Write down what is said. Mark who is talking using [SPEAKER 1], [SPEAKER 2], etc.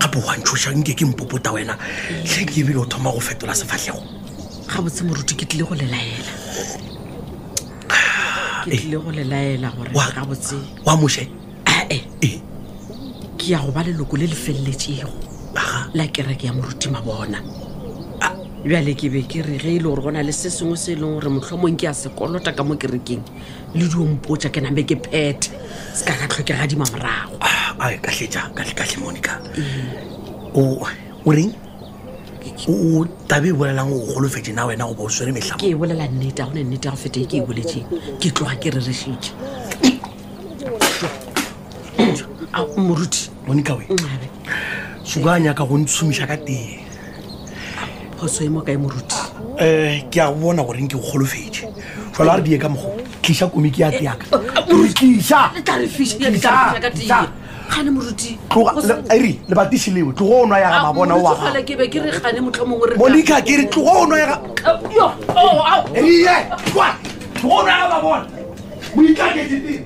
[SPEAKER 1] Gape wa ntšhoša nke ke mpopota wena. Hle ke ebile o thoma go fetola sefahlego.
[SPEAKER 2] Gabotse moruti ke tlile go le laela. Ke tlile go le laela gore gabotse.
[SPEAKER 1] Wa moše?
[SPEAKER 2] Ae.
[SPEAKER 1] Ee.
[SPEAKER 2] Ke ya go ba leloko le le feleletšego la kereke ya moruti Mabona. Bjale ke be ke re ge e le gore go na le se sengwe se e leng gore mohlomong ke a se kolota ka mo kerekeng le dio mpotša ke name ke phethe se ka ka tlhokega dima morago.
[SPEAKER 1] Ai, kahle tša, kahle, kahle Monica. O, o reng? O tabe e bolelang o golofetše na wena goba o swere mehlamo?
[SPEAKER 2] Ke e bolela nnete, ga go na nnete ya go feta e ke e boletšeng. Ke tloga ke rerešitše. Moruti.
[SPEAKER 1] Monica we. Suka a nyaka go ntshomiša ka tee.
[SPEAKER 2] Phoso e mo kae moruti?
[SPEAKER 1] Um ke a go bona gore nke o golofetše. Jalo a re die ka mokgo. Tliša komiki ya tee yaka. Tliša.
[SPEAKER 2] Le tla re fiša, le tla re fiša ka tee. Gane moruti.
[SPEAKER 1] Tloga, eri, lebatiši leo. Tloga o nwa ya ga mabona o wa
[SPEAKER 2] gago. Ke be ke re gane mohlomongwe
[SPEAKER 1] re Monica, ke re tloga o nwa ya ga.
[SPEAKER 2] Yo, oh, au.
[SPEAKER 1] Eri, ye, tloga. Tloga o nwa ya ga mabona. Moikaketši tee.